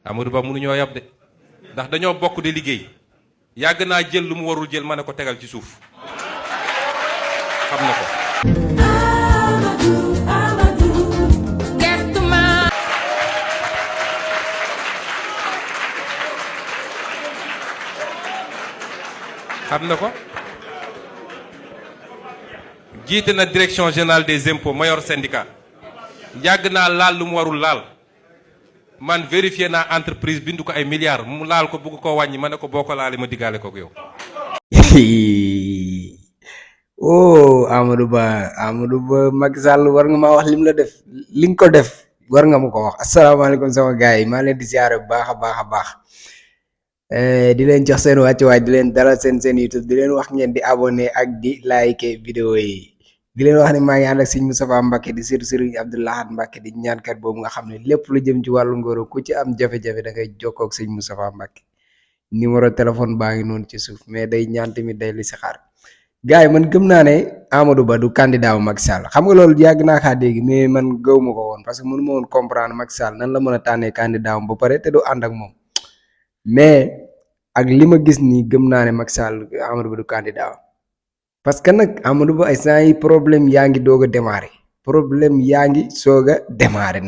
Amadou Ba mënuñoo yab de ndax dañoo bokk di liggéey yàgg naa jël lu mu warul jël ma ne ko tegal ci suuf xam na ko. xam na ko jiite na direction générale des impôts mayor syndicat yàgg naa laal lu mu warul laal. man vérifié naa entreprise bindu ko ay milliards mu laal ko bugg koo wàññi ma ne ko boo ko laalee ma diggaale ko yow. oh Amadou Ba Macky Sall war nga maa wax lim la def li nga ko def war nga ma ko wax. asalaamaaleykum sama gars yi maa leen di ziare bu baax a baax di leen jox seen wàccuwaay di leen dalal seen YouTube di leen wax ngeen di abonné ak di like vidéo yi. di leen wax ne maa ngi ànd ak sëñ Moustapha Mbacke di sëriñ Abdou Lahad Mbacke di ñaankat boobu nga xam ne lépp lu jëm ci wàllu ngóoro ku ci am jafe-jafe da ngay jokkoo ak sëñ Moustapha Mbacke numéro téléphone baa ngi noonu ci suuf mais day ñaan tamit day li si xaar gars yi man gëm naa ne Amadou Ba du candidat wu Macky Sall xam nga loolu yàgg naa kaa dégg mais man gëw ma ko woon parce que mënu ma woon comprendre Macky Sall nan la mën a tànnee candidat am ba pare te du ànd ak moom mais ak li ma gis nii gëm naa ne Macky Sall Amadou Ba du candidat parce que nag Amadou Ba instant yi problème yaa ngi doog a démarré problème yaa ngi soog a démarré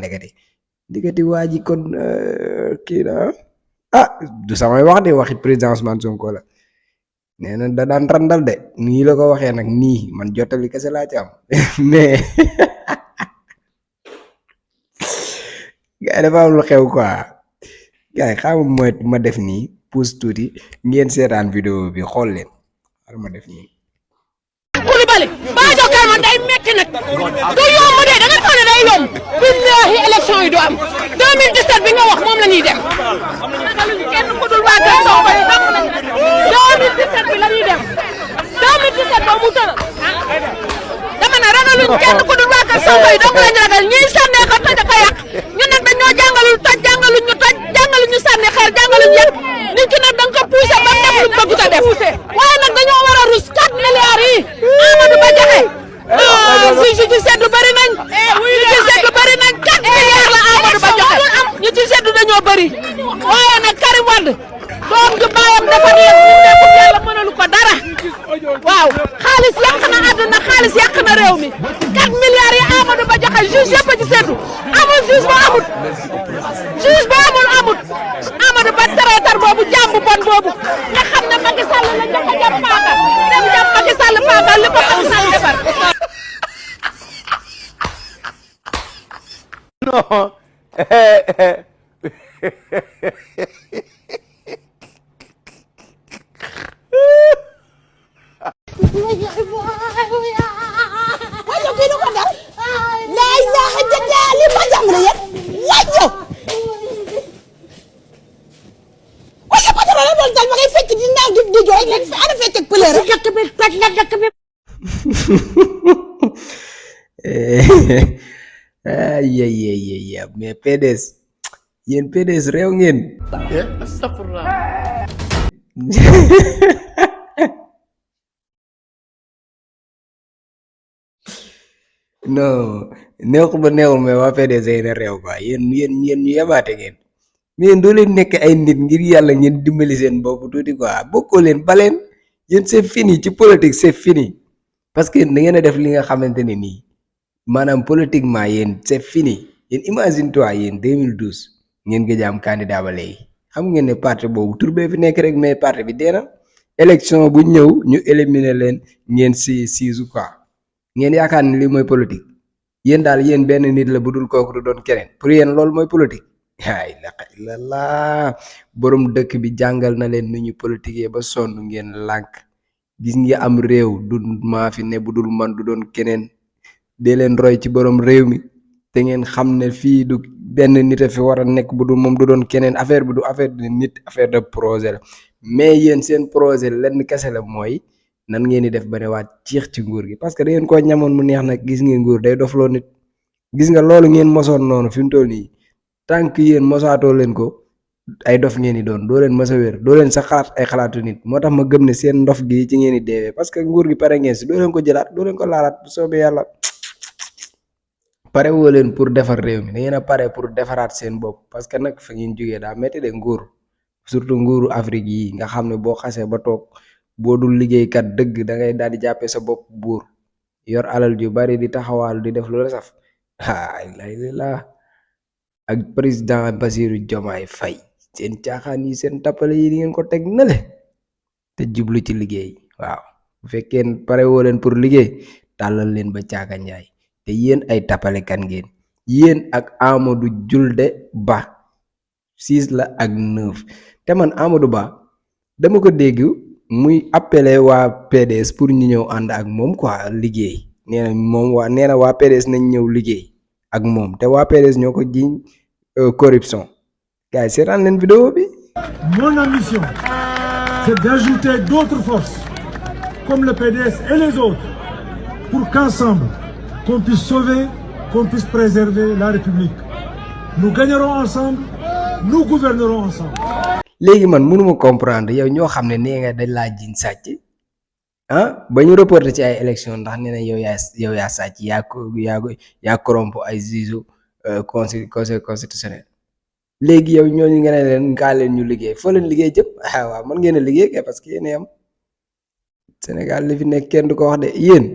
ndeketi waa ji kon kii na du samay wax de waxi président Ousmane Sonko la nee na da daan randal de nii la ko waxee nag nii man jottali kese laa ci am mais gars yi dafa am lu xew quoi gars yi xam mooy ma def nii pousse tuuti ngeen seetaan vidéo bi xool leen xar ma def nii. Koulibaly Badio Kama day metti nag du yomb de da nga foog ne day yomb billahi élection yi du am 2017 bi nga wax moom la ñuy dem nagaluñu kenn ku dul waa Kër Sow ba xam nañ 2017 bi la ñuy dem 2017 ba mu tëral dama ne ragaluñu kenn ku dul waa Kër Sow ba donc lañu ragal ñiy sànnee ko toj ko yàq ñun nag dañoo jàngalul toj jàngaluñu toj jàngaluñu sànni xeer jàngaluñu yàq nit ki nag da nga ko poussé ba def luñ bëgg a def waaye nag dañoo war a rus 4 milliards yi Amadou Ba joxe ñu ci seddu bëri nañ ñu ci seddu bëri nañ 4 milliards la Amadou Ba joxe ñu ci seddu dañoo bëri waaye nag Karim Wade doom ju baayam dafa neex mu nekkul yàlla mënalu ko dara waaw xaalis yàq na àdduna xaalis yàq na réew mi 4 milliards yi Amadou Ba joxe juge yëpp a ci seddu amul juge ba amut juge ba amut Amadou Ba traiteur boobu jàmbu bon boobu nga xam ne Macky Sall la njëkk a jàpp paaka dem jàpp Macky Sall paaka li ko Macky Sall defar non wajo kii du ko def laa ilaaha illallah li ma jàng la yéen wajo wajo patron la doon dal ma ngay fekk di naaw di jooy rek fi ana fekk ak pëleur rek dëkk bi toj na dëkk bi ay mais PDS yéen PDS réew ngeen astafurlah non neexul ba neexul mais waa PDS yi ne réew quoi yéen ñu yabaate ngeen mais yéen doo leen nekk ay nit ngir yàlla ngeen dimbali seen bopp tuuti quoi bokkoo leen baleen yéen c'est fini ci politique c'est fini parce que da ngeen a def li nga xamante ne nii maanaam politiquement yéen c'est fini yéen imagine toi yéen 2012 ngeen gëj a am candidat ba léegi xam ngeen ne parti boobu tur bee fi nekk rek mais parti bi dee na élection bu ñëw ñu éliminer leen ngeen siisu quoi ngeen yaakaar ne lii mooy politique yéen daal yéen benn nit la bu dul kooku du doon keneen pour yéen loolu mooy politique ay la borom dëkk bi jàngal na leen nu ñu politiquer ba sonn ngeen lànk gis nga am réew du maa fi ne bu dul man du doon keneen dee leen roy ci borom réew mi te ngeen xam ne fii du benn nit a fi war a nekk bu dul moom du doon keneen affaire bi du affaire de nit affaire de projet la mais yéen seen projet lenn kese la mooy nan ngeen di def ba ne waa ciix ci nguur gi parce que da ngeen koo ñamoon mu neex nag gis ngeen nguur day dofloo nit gis nga loolu ngeen mosoon noonu fi mu toll nii tant que yéen mosaatoo leen ko ay dof ngeen di doon doo leen mës a wér doo leen sa xalaat ay xalaatu nit moo tax ma gëm ne seen ndof gi ci ngeen di deewee parce que nguur gi pare ngeen si doo leen ko jëlaat doo leen ko laalaat bu soobee yàlla pare woo leen pour defar réew mi da ngeen a pare pour defaraat seen bopp parce que nag fa ngeen jógee daa métti de nguur surtout nguuru Afrique yi nga xam ne boo xasee ba toog boo dul liggéeykat dëgg da ngay daal di jàppee sa bopp buur yor alal ju bari di taxawaalu di def lu la saf laa ak président Bassirou Diomaye Faye seen caaxaan yi seen tappale yi di ngeen ko teg nale te jublu ci liggéey waaw bu fekkee pare woo leen pour liggéey tàllal leen ba caaga njaay te yéen ay tappalekat ngeen yéen ak Amadou Julde Ba 6 la ak 9 te man Amadou Ba dama ko dégg muy appelé waa PDS pour ñu ñëw ànd ak moom quoi liggéey nee na waa PDS nañ ñëw liggéey ak moom te waa PDS ñoo ko jiñ corruption gars yi seetaan leen vidéo bi. Mon ambition, c'est d'ajouter d'autres forces, comme le PDS et les autres, pour qu'ensemble, qu'on puisse sauver, qu'on puisse préserver la République. Nous gagnerons ensemble, nous gouvernerons ensemble. léegi man mënuma comprendre yow ñoo xam ne nee nga dañ laa jiñ sàcc ba ñu reporté ci ay élection ndax nee na yow yaa sàcc yaa corrompu ay juge conseil constitutionnel léegi yow ñooñu nga ne leen kaa leen ñu liggéey foo leen liggéey jëpp waaw mën ngeen a liggéey kay parce que yéen am Sénégal li fi nekk kenn du ko wax de yéen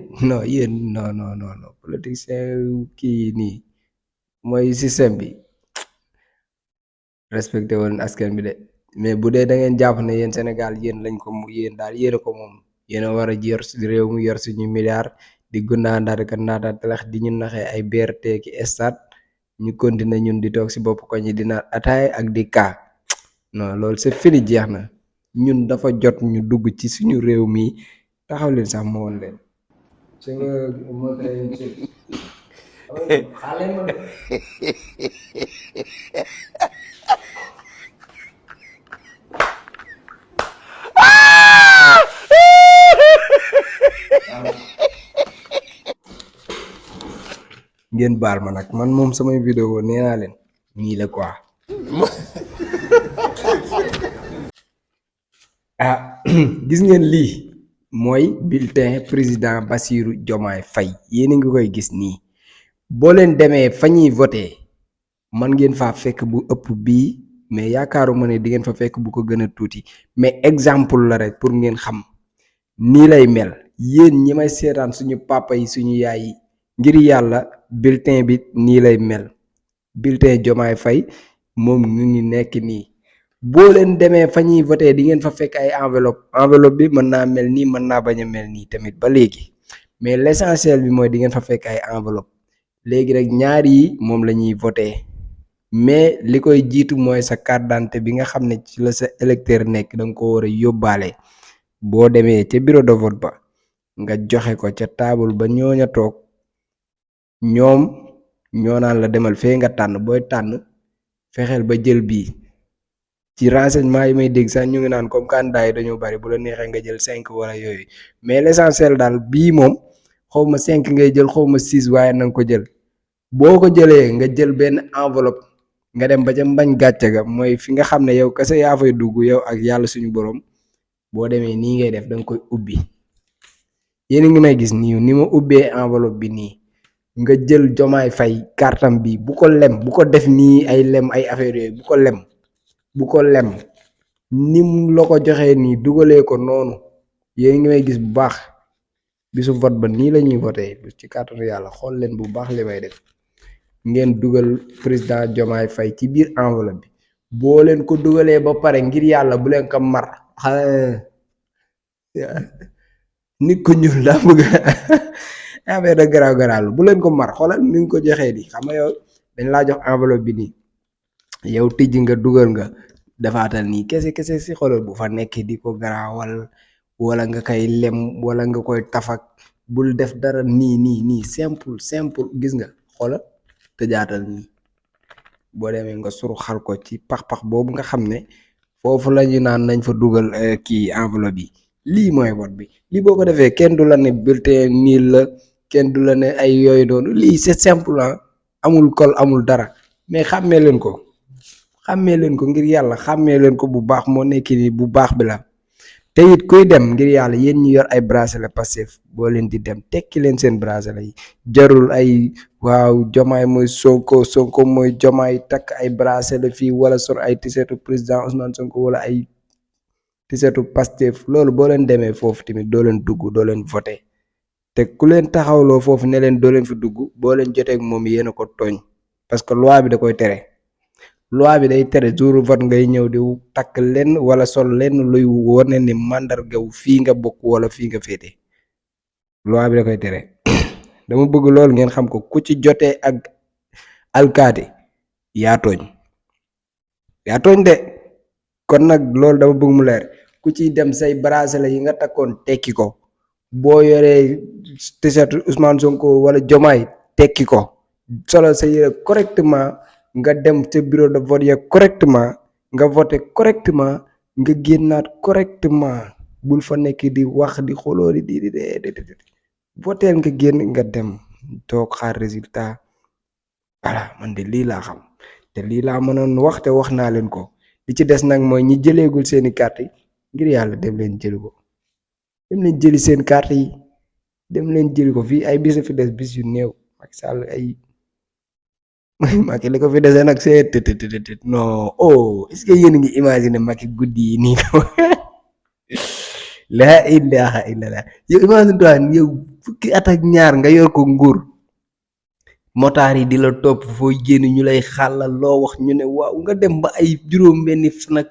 non politicien kii nii mooy système bi respecté woon askan bi de mais bu dee da ngeen jàpp ne yéen Sénégal yéen lañ ko yéen daal yéen a ko moom yéen a war a yor si réew mi yor suñu milliard di gundaandaat ka naata talax di ñu naxee ay BRT ki stade ñu continuer ñun di toog si bopp ko ñi di naan ataay ak di kaa non loolu c'est fini jeex na ñun dafa jot ñu dugg ci suñu réew mi taxaw leen sax ma woon leen ngeen baal ma nag man moom samay vidéo nee naa leen nii la quoi gis ngeen lii mooy bulletin président Bassirou Diomaye Faye yéen a ngi koy gis nii boo leen demee fa ñuy voté man ngeen faa fekk bu ëpp bii mais yaakaaruma ne di ngeen fa fekk bu ko gën a tuuti mais exemple la rek pour ngeen xam nii lay mel yéen ñi may seetaan suñu papa yi suñu yaay yi ngir yàlla bulletin bi nii lay mel bulletin Diomaye Faye moom ñu ngi nekk nii boo leen demee fa ñuy voté di ngeen fa fekk ay enveloppe bi mën naa mel nii mën naa bañ a mel nii tamit ba léegi mais l'essentiel bi mooy di ngeen fa fekk ay enveloppe léegi rek ñaar yi moom la ñuy voté mais li koy jiitu mooy sa carte d'identité bi nga xam ne ci la sa électeur nekk da nga ko war a yóbbaale boo demee ca bureau de vote ba nga joxe ko ca table ba ñooña toog ñoom ñoo naan la demal fee nga tànn booy tànn fexeel ba jël bii ci renseignement yi may dégg sax ñu ngi naan comme candidat yi dañoo bari bu la neexee nga jël 5 wala yooyu mais l'essentiel daal bii moom xaw ma 5 ngay jël xaw ma 6 waaye na nga ko jël boo ko jëlee nga jël benn enveloppe nga dem ba ca mbañ gàcce ga mooy fi nga xam ne yow kese yaa fay dugg yow ak yàlla suñu borom boo demee nii ngay def da nga koy ubbi yéen a ngi may gis nii ni ma ubbee enveloppe bi nii nga jël Diomaye Faye kartam bi bu ko lem bu ko def nii ay lem ay affaire yooyu bu ko lem ni mu la ko joxee nii dugalee ko noonu yéen ngi may gis bu baax bisu vote ba nii la ñuy voté ci kàttanu yàlla xool leen bu baax li may def ngeen dugal président Diomaye Faye ci biir enveloppe bi boo leen ko dugalee ba pare ngir yàlla bu leen ko mar nit ko ñuul daa bëgg affaire de garaaw bu leen ko mar xoolal ni nga ko joxee di xam nga yow dañ laa jox enveloppe bi nii yow tijji nga dugal nga defaatal nii kese si xoolal bu fa nekk di ko garaawal wala nga koy lem wala nga koy tafak bul def dara nii simple gis nga xoolal tëjaatal nii boo demee nga suruxal ko ci pax-pax boobu nga xam ne foofu la ñu naan nañ fa dugal kii enveloppe yi lii mooy vote bi lii boo ko defee kenn du la ne bulletin niil la kenn du la ne ay yooyu noonu lii c'est simple amul kol amul dara mais xàmmee leen ko ngir yàlla xàmmee leen ko bu baax moo nekk nii bu baax bi la te it kuy dem ngir yàlla yéen ñu yor ay bracelet Pastef boo leen di dem tekki leen seen bracelet yi jarul ay waaw Jomaay mooy Sonko mooy Jomaay takk ay bracelet fii wala sol ay tisetu président Ousmane Sonko wala ay tisetu Pastef loolu boo leen demee foofu tamit doo leen dugg doo leen voté te ku leen taxawloo foofu ne leen doo leen fi dugg boo leen joteeg moom yéen a ko tooñ parce que loi bi da koy tere loi bi day tere jour vote ngay ñëw di takk lenn wala sol lenn luy wane ni màndargaw fii nga bokk wala fii nga féete loi bi da koy tere dama bëgg loolu ngeen xam ko ku ci jotee ak alkaati yaa tooñ de kon nag loolu dama bëgg mu leer ku ciy dem say bracelet yi nga takkoon tekki ko boo yoree t-shirt Ousmane Sonko wala Jomaay tekki ko solo sa yére correctement nga dem ca bureau de vote ya correctement nga voté correctement nga génnaat correctement bul fa nekk di wax di xoloo di voteel nga génn nga dem toog xaar résultat voilà man de lii laa xam te lii laa mënoon wax te wax naa leen ko li ci des nag mooy ñi jëleegul seeni carte yi ngir yàlla dem leen jëli ko dem leen jëli seen carte yi dem leen jëli ko fii ay bis fi des bis yu néew Macky Sall ay Macky li ko fi dese nag c'est non est-ce que yéen ngi imaginer Macky guddi yi nii laa ilaha illallah yow imagine toi yow fukki at ak ñaar nga yor ko nguur motaar yi di la topp foo génn ñu lay xàllal loo wax ñu ne waaw nga dem ba ay juróom-benni fan ak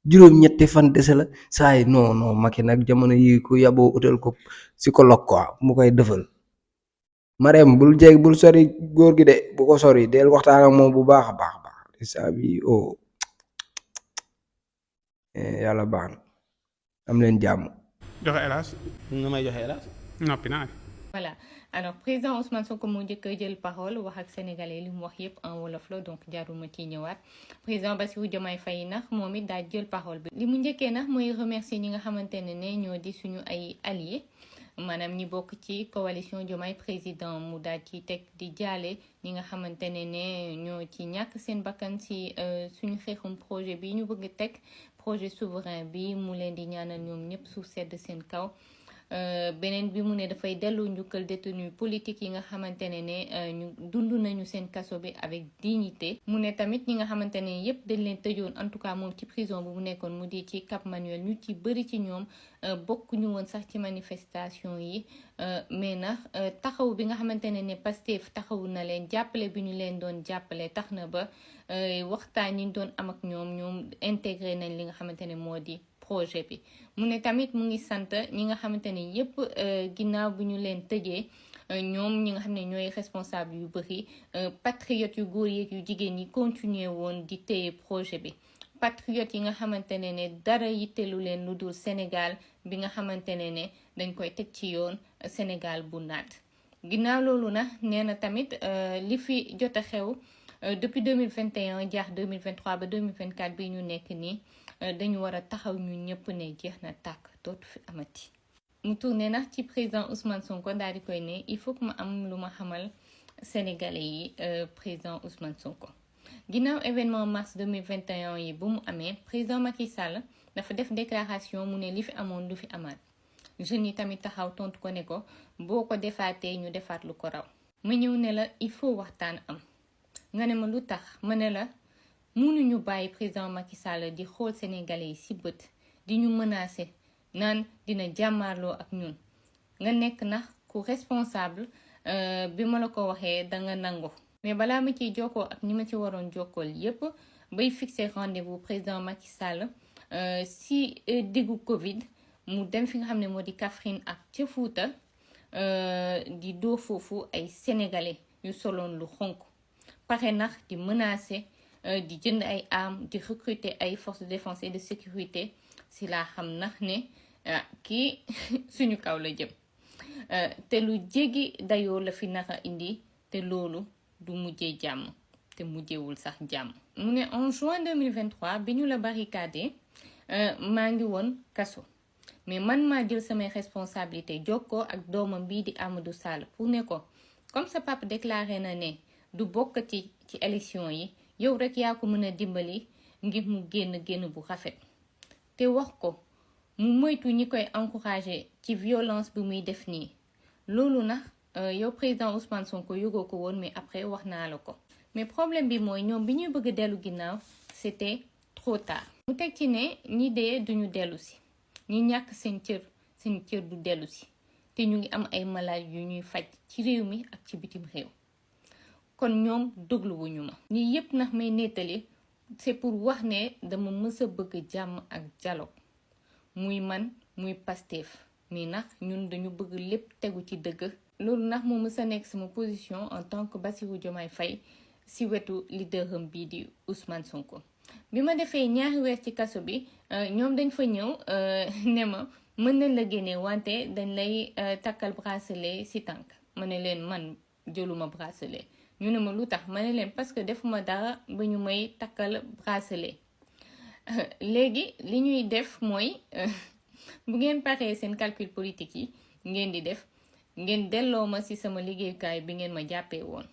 juróom-ñetti fan dese la saa yi non Macky nag jamono yi ku yaboo utal ko psychologue quoi mu koy defal Marème bul sori góor gi de bu ko sori del waxtaan ak moom bu baax a baax saa bi yàlla baax na am leen jàmm. joxe hélas. nu may joxe hélas. noppi naa. voilà alors président Ousmane Sonko moo njëkk a jël parole wax ak sénégalais li mu wax yëpp en wolof la donc jaaruma ci ñëwaat président Bassirou Diomaye Faye nag moom it daal jël parole bi. li mu njëkkee nag mooy remercier ñi nga xamante ne ñoo di suñu ay alliés maanaam ñi bokk ci coalition Diomaye président mu daal ci teg di jaale ñi nga xamante ne ñoo ci ñàkk seen bakkan ci suñu xeexum projet bi ñu bëgg teg projet souverain bi mu leen di ñaanal ñoom ñëpp suuf sedd seen kaw. beneen bi mu ne dafay delloo njukkal détenu politique yi nga xamante ne ñu dund nañu seen kaso bi avec dignité. mu ne tamit ñi nga xamante ne yépp dañ leen tëjoon en tout cas moom ci prison bu mu nekkoon mu di ci Cap Manuel ñu ci bëri ci ñoom bokk ñu woon sax ci manifestation yi mais nag taxaw bi nga xamante ne Pastef taxawu na leen jàppale bi ñu leen doon jàppale tax na ba waxtaan yi ñu doon am ak ñoom intégré nañ li nga xamante ne moo di projet bi. mu ne tamit mu ngi sant ñi nga xamante ne yépp ginnaaw bu ñu leen tëjee ñoom ñi nga xam ne ñooy responsable yu bëri patriotes yu góor yeeg yu jigéen ñi continuer woon di téye projet bi. patriotes yi nga xamante ne dara yittelu leen lu dul Sénégal bi nga xamante ne dañ koy teg ci yoon Sénégal bu naat. ginnaaw loolu nag nee na tamit li fi jot a xew depuis 2021 jaax 2023 ba 2024 bi ñu nekk nii dañu war a taxaw ñun ñëpp ne jeex na tàkk dootu fi amati. mu tourné nag ci président Ousmane Sonko daal di koy ne il faut que ma am lu ma xamal sénégalais yi président Ousmane Sonko. ginnaaw événement mars 2021 yi bu mu amee président Macky Sall dafa def déclaration mu ne li fi amoon du fi amaat jeunes yi tamit taxaw tontu ko ne ko boo ko defaatee ñu defaat lu ko raw. ma ñëw ne la il faut waxtaan am nga ne ma lu tax ma ne la. mënuñu bàyyi président Macky Sall di xool sénégalais yi ci bët di ñu menacer naan dina jàmmaarloo ak ñun nga nekk na ku responsable bi ma la ko waxee danga nangu. mais balaa ma ciy jokkoo ak ñi ma ci waroon jokkool yépp bay fixer rendez-vous président Macky Sall si diggu Covid mu dem fi nga xam ne moo di Kaffrine ak ca Fuuta di doo foofu ay sénégalais yu soloon lu xonk pare nax di menacer. di jënd ay armes di recruter ay forces de défense et de sécurité si laa xam nax ne kii suñu kaw la jëm te lu jéggi dayoo la fi naka indi te loolu du mujjee jàmm te mujjewul sax jàmm. mu ne en juin 2023 bi ñu la barricadé maa ngi woon kaso mais man maa jël samay responsabilité jokkoo ak doomam bii di Amadou Sall pour ne ko comme sa papa déclaré na ne du bokkati ci élection yi yow rek yaa ko mën a dimbali ngir mu génn bu rafet te wax ko mu moytu ñi koy encouragé ci violence bi muy def nii. loolu nag yow président Ousmane Sonko yëgoo ko woon mais après wax naa la ko mais problème bi mooy ñoom bi ñuy bëgg a dellu ginnaaw c'était trop tard. mu teg ci ne ñi dee duñu dellu si ñi ñàkk seen cër du dellu si te ñu ngi am ay malade yu ñuy faj ci réew mi ak ci bitim réew kon ñoom dégluwuñu ma. ñi yépp nag may nettali c'est pour wax ne dama mës a bëgg jàmm ak dialogue muy man muy Pastef mais nag ñun dañu bëgg lépp tegu ci dëgg. loolu nag moo mës a nekk sama position en tant que Bassirou Diomaye Faye si wetu leaderam bii di Ousmane Sonko. bi ma defee ñaari weer ci kaso bi ñoom dañ fa ñëw ne ma mën nañ la génne wante dañ lay takkal bracelet si tànk ma ne leen man jëluma bracelet. ñu ne ma lu tax ma ne leen parce que defuma dara ba ñu may takkal bracelet. léegi li ñuy def mooy bu ngeen paree seen calcul politique yi ngeen di def ngeen delloo ma ci sama liggéeyukaay bi ngeen ma jàppee woon.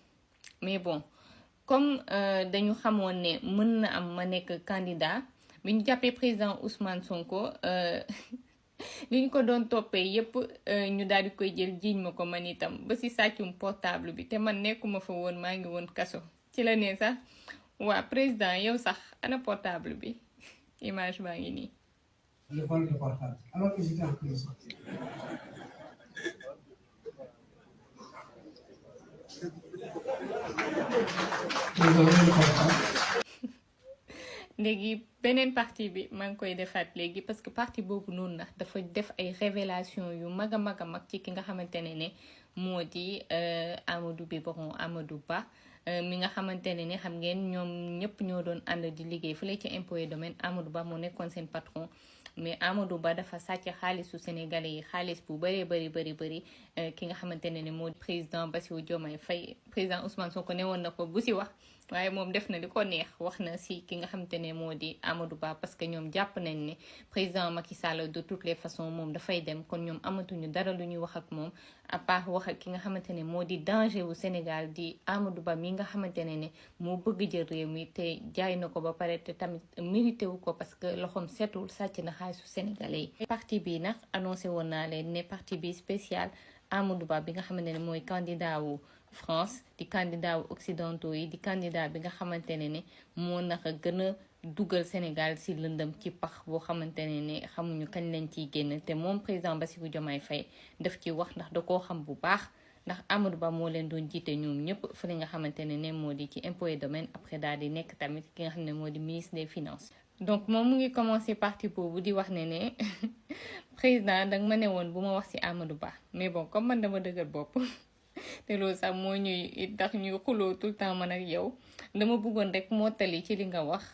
mais bon comme dañu xamoon ne mën na am ma nekk candidat bi ñu jàppee président Ousmane Sonko li ñu ko doon toppee yépp ñu daal di koy jël jiiñ ma ko man itam ba ci sàccum portable bi te man nekkuma fa woon maa ngi woon kaso. ci la ne sax waa président yow sax ana portable bi image baa ngi nii. Le vol de portable. Alors que j'étais en prison. léegi beneen partie bi maa ngi koy defaat léegi parce que partie boobu noonu na dafa def ay révélation yu mag a mag ci ki nga xamante ne moo di Amadou Biberon Amadou Ba mi nga xamante ne xam ngeen ñoom ñëpp ñoo doon ànd di liggéey fële ci impôt et domaine. Amadou Ba moo nekkoon seen patron mais Amadou Ba dafa sàcc xaalisu sénégalais yi xaalis bu bëri ki nga xamante ne moo di président Bassirou Diomaye Faye. président Ousmane Sonko ne woon na ko bu si wax waaye moom def na li ko neex wax na si ki nga xamante ne moo di Amadou Ba parce que ñoom jàpp nañ ne président Macky Sall de toutes les façons moom dafay dem kon ñoom amatuñu dara lu ñuy wax ak moom à part wax ak ki nga xamante ne moo di danger wu Sénégal di Amadou Ba mi nga xamante ne moo bëgg jël réew mi te jaay na ko ba pare te tamit mérité wu ko parce que loxoom setul sàcc na xaalisu sénégalais yi. parti bi nag annoncé woon naa leen ne parti bi spécial Amadou Ba bi nga xamante ne mooy candidat wu France di candidat wu occidentaux yi di candidat bi nga xamante ne moo naka gën a dugal Sénégal si lëndëm ci pax boo xamante ne xamuñu kañ lañ ciy génn te moom président Bassirou Diomaye Faye daf ci wax ndax da koo xam bu baax ndax Amadou Ba moo leen doon jiite ñoom ñëpp fa li nga xamante ne moo di ci impôt et domaine après daal di nekk tamit ki nga xam ne moo di ministre des finances. donc moom mu ngi commencé parti boobu di wax ne président danga ma ne woon bu ma wax ci Amadou Ba mais bon comme man dama dëgër bopp te loolu sax moo ñuy tax ñuy xuloo tout le temps man ak yow dama bëggoon rek mottali ci li nga wax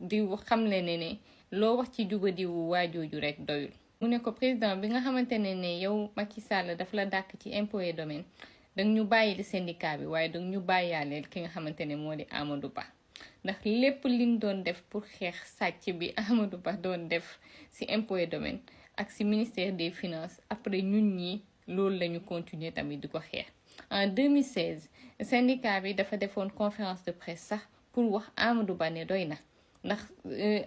di xam ne loo wax ci jubadiwu waajooju rek doyul. mu ne ko président bi nga xamante ne yow Macky Sall daf la dàkk ci impôt et domaine danga ñu bàyyi li syndicat bi waaye danga ñu bàyyaaleel ki nga xamante ne moo di Amadou Ba ndax lépp liñ doon def pour xeex sàcc bi Amadou Ba doon def ci impôt et domaine ak ci ministère des finances après ñun ñi loolu lañu continuer tamit di ko xeex. en 2016 syndicat bi dafa defoon conférence de presse sax pour wax Amadou Ba ne doy na ndax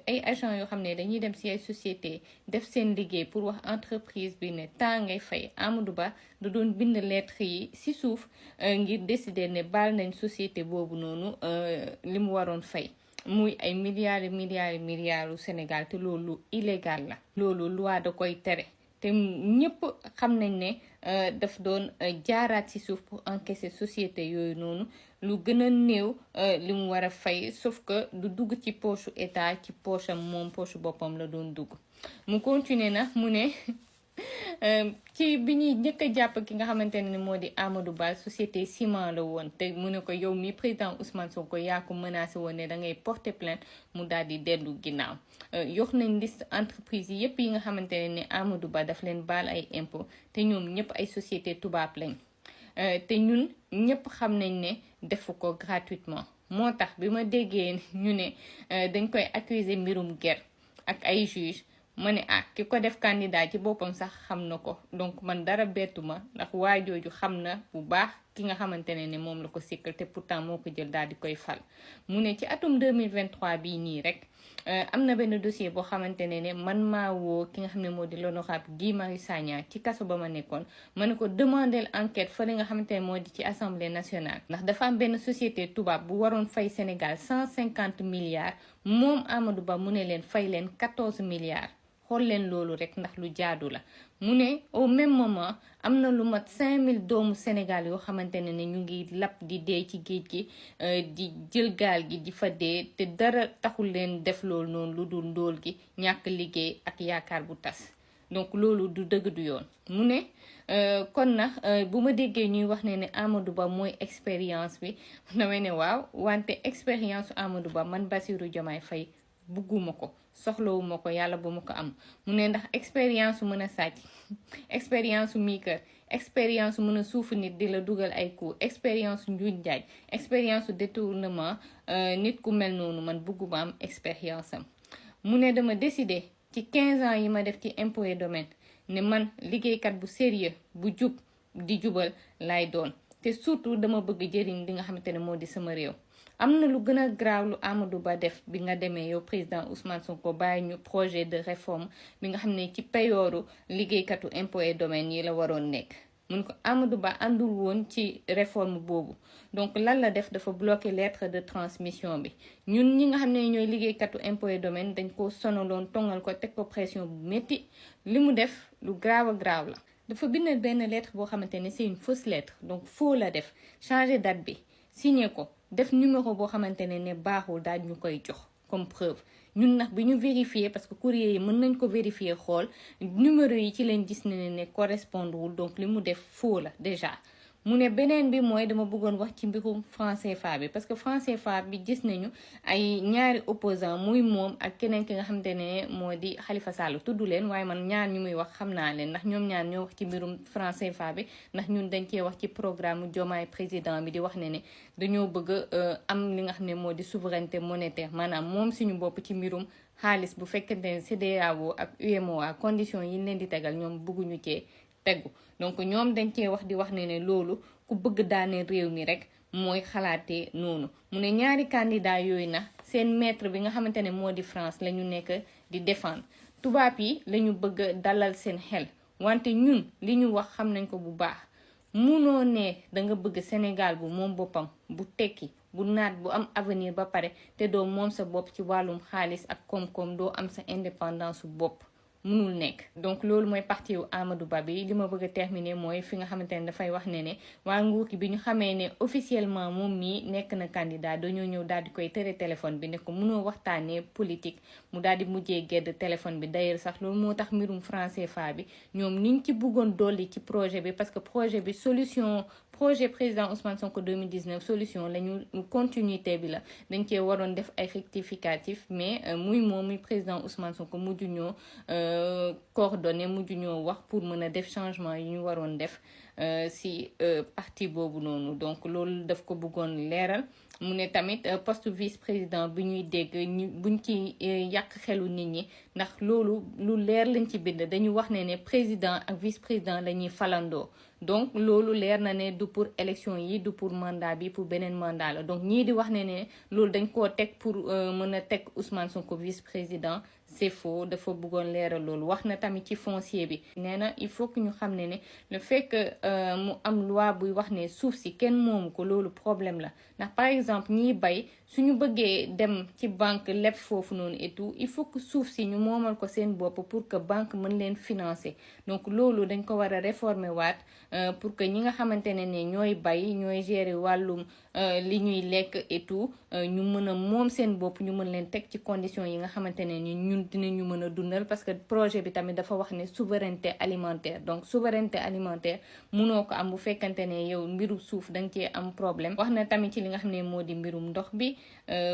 ay agents yoo xam ne dañuy dem ci ay société def seen liggéey pour wax entreprise bi ne temps ngay fay Amadou Ba da doon bind lettre yi ci suuf ngir décider ne baal nañ société boobu noonu li mu waroon fay muy ay milliards u Sénégal te loolu illégal la. loolu loi da koy tere te ñëpp xam nañ ne daf doon jaaraat ci suuf pour encaisser société yooyu noonu lu gën a néew li mu war a fay sauf que du dugg ci poche état ci poche am moom poche boppam la doon dugg. mu continuer na mu ne ci bi ñuy njëkk a jàpp ki nga xamante ne moo di Amadou Ba société ciment la woon te mu ne ko yow mi président Ousmane Sonko yaa ko menacé woon ne da ngay porter plainte mu daal di dellu ginnaaw. yox nañ liste entreprise yi yépp yi nga xamante ne Amadou Ba daf leen baal ay impôt te ñoom ñëpp ay société tubaab lañ te ñun ñëpp xam nañ ne defu ko gratuitement moo tax bi ma déggee ñu ne dañ koy accuser mbirum guerre ak ay juge ma ne ki ko def candidat ci boppam sax xam na ko donc man dara bettu ma ndax waa jooju xam na bu baax ki nga xamante ne moom la ko sikkal te pourtant moo ko jël daal di koy fal mu ne ci atum 2023 bii nii rek am na benn dossier boo xamante ne man maa woo ki nga xam ne moo di l'honorable Guy Marius Sagna ci kaso ba ma nekkoon ma ne ko demander enquête fële nga xamante ne moo di ci assemblée nationale ndax dafa am benn société tubaab bu waroon fay Sénégal 150 milliards moom Amadou Ba mu ne leen fay leen 14 milliards xool leen loolu rek ndax lu jaadu la mu ne au même moment am na lu mat 5000 doomu Sénégal yoo xamante ne ñu ngi lap di dee ci géej gi di jël gaal gi di fa dee te dara taxul leen def loolu noonu lu dul ndóol gi ñàkk liggéey ak yaakaar bu tas donc loolu du dëgg du yoon mu ne kon nag bu ma déggee ñuy wax ne Amadou Ba mooy expérience bi damay ne waaw wante expérience Amadou Ba man Bassirou Diomaye Faye bugguma ko soxlawuma ko yàlla bu ma ko am mu ne ndax expérience mën a sàcc expérience mii kër expérience mën a suufu nit di la dugal ay coups expérience njuuj njaaj expérience détournement nit ku mel noonu man bugguma am expérience am mu ne dama décider ci 15 ans yi ma def ci impôt et domaine ne man liggéeykat bu sérieux bu jub di jubal lay doon te surtout dama bëgg jëriñ li nga xamante ne moo di sama réew am na lu gën a graaw lu Amadou Ba def bi nga demee yow président Ousmane Sonko bàyyi ñu projet de réforme bi nga xam ne ci peyooru liggéeykatu impôt et domaine yi la waroon nekk mun ko Amadou Ba àndul woon ci réforme boobu donc lan la def dafa bloqué lettre de transmission bi ñun ñi nga xam ne ñooy liggéeykatu impôt et domaine dañ ko sonaloon tongal ko teg ko pression bu métti li mu def lu graaw a graaw la dafa bind benn lettre boo xamante ne c'est une fausse lettre donc faux la def changer date bi signé ko def numéro boo xamante ne baaxul daal ñu koy jox comme preuve ñun nag bi ñu vérifier parce que courrier yi mën nañ ko vérifier xool numéro yi ci leen gis ne correspondre wul donc li mu def faux la déjà mu ne beneen bi mooy dama bëggoon wax ci mbirum franc CFA bi parce que franc CFA bi gis nañu ay ñaari opposant muy moom ak keneen ki nga xamante ne moo di Khalifa Sall tudd leen waaye man ñaar ñu muy wax xam naa leen ndax ñoom ñaar ñoo wax ci mbirum franc CFA bi ndax ñun dañ cee wax ci programme Diomaye président bi di wax ne dañoo bëgg am li nga xam ne moo di souveraineté monétaire maanaam moom suñu bopp ci mbirum xaalis bu fekkente ne CEDEAO ak UEMOA condition yi leen di tegal ñoom bëgguñu cee tegu donc ñoom dañ cee wax di wax ne loolu ku bëgg daane réew mi rek mooy xalaatee noonu mu ne ñaari candidat yooyu na seen maître bi nga xamante ne moo di France la ñu nekk di défendre tubaab yi la ñu bëgg dalal seen xel wante ñun li ñu wax xam nañ ko bu baax munoo ne da nga bëgg Sénégal bu moom boppam bu tekki bu naat bu am avenir ba pare te doo moom sa bopp ci wàllum xaalis ak koom-koom doo am sa indépendance su bopp mënul nekk donc loolu mooy parti wu Amadou Ba bi li ma bëgg a terminer mooy fi nga xamante ne dafay wax ne waa nguur gi bi ñu xamee ne officiellement moom mii nekk na candidat dañoo ñëw daal di koy tere téléphone bi ne ko mënoo waxtaanee politique mu daal di mujjee gedd téléphone bi d'ailleurs sax loolu moo tax mbirum franc CFA bi ñoom niñ ci bëggoon dolli ci projet bi parce que projet bi projet président Ousmane Sonko 2019 solution la ñu continuité bi la dañ cee waroon def ay rectificatif mais muy moom muy président Ousmane Sonko mujj ñoo coordonné mujj ñoo wax pour mën a def changement yi ñu waroon def si parti boobu noonu donc loolu daf ko bëggoon leeral mu ne tamit poste vice président bi ñuy dégg buñ ci yàq xelu nit ñi ndax loolu lu leer lañ ci bind dañu wax ne président ak vice président la ñuy falandoo donc loolu leer na ne du pour élection yi du pour mandat bi pour beneen mandat la donc ñii di wax ne loolu dañ koo teg pour mën a teg Ousmane Sonko vice président c'est faux dafa bëggoon leeral loolu wax na tamit ci foncier bi nee na il faut que ñu xam ne le fait que mu am loi buy wax ne suuf si kenn moomu ko loolu problème la ndax par exemple ñiy bay suñu bëggee dem ci banque leb foofu noonu et tout il faut que suuf si ñu moomal ko seen bopp pour que banque mën leen financer donc loolu dañ ko war a réformer waat pour que ñi nga xamante ne ñooy bay ñooy gérer wàllum li ñuy lekk et tout ñu mën a moom seen bopp ñu mën leen teg ci conditions yi nga xamante ne ñun ñun dinañu mën a dundal parce que projet bi tamit dafa wax ne souveraineté alimentaire donc souveraineté alimentaire munoo ko am bu fekkante ne yow mbiru suuf da nga cee am problème. wax na tamit ci li nga xam ne moo di mbirum ndox bi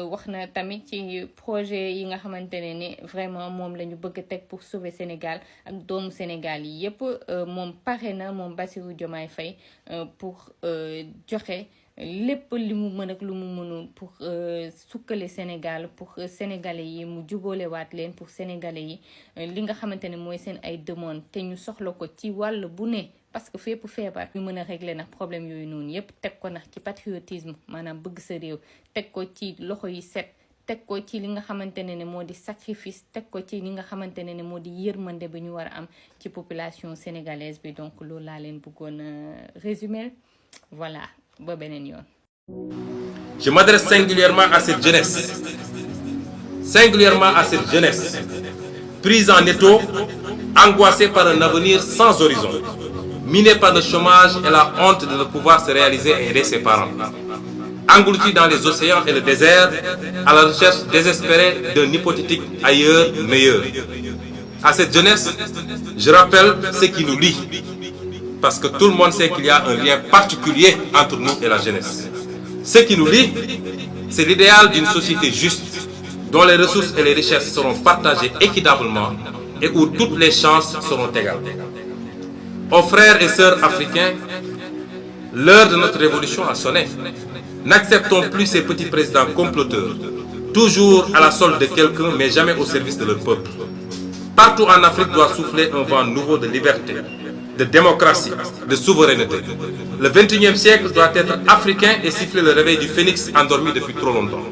wax na tamit ci projet yi nga xamante ne vraiment moom la ñu bëgg a teg pour sauver Sénégal ak doomu Sénégal yi yépp moom pare na moom Bassirou Diomaye Faye pour joxe lépp li mu mën ak lu mu mënul pour sukkale Sénégal pour sénégalais yi mu jubóolewaat leen pour sénégalais yi li nga xamante ne mooy seen ay demande te ñu soxla ko ci wàll bu ne parce que fépp feebar ñu mën a régler nag problème yooyu noonu yépp teg ko nag ci patriotisme maanaam bëgg sa réew teg ko ci loxo yi set teg ko ci li nga xamante ne moo di sacrifice teg ko ci li nga xamante ne moo di yërmande bi ñu war a am ci population sénégalaise bi donc loolu laa leen bëggoon résumer voilà ba beneen yoon. Je m'adresse singulièrement à cette jeunesse prise en étau, angoissée par un avenir sans horizon, minée par le chômage et la honte de ne pouvoir se réaliser et aider ses parents, engloutie dans les océans et le désert, à la recherche désespérée d'un hypothétique ailleurs meilleur. À cette jeunesse, je rappelle ce qui nous lie, parce que tout le monde sait qu'il y a un lien particulier entre nous et la jeunesse. Ce qui nous lie, c'est l'idéal d'une société juste, dont les ressources et les richesses seront partagées équitablement et où toutes les chances seront égales. Aux frères et sœurs africains, l'heure de notre révolution a sonné. N'acceptons plus ces petits présidents comploteurs, toujours à la solde de quelqu'un mais jamais au service de leur peuple. Partout en Afrique doit souffler un vent nouveau de liberté, de démocratie, de souveraineté. Le 21e siècle doit être africain et siffler le réveil du phénix endormi depuis trop longtemps.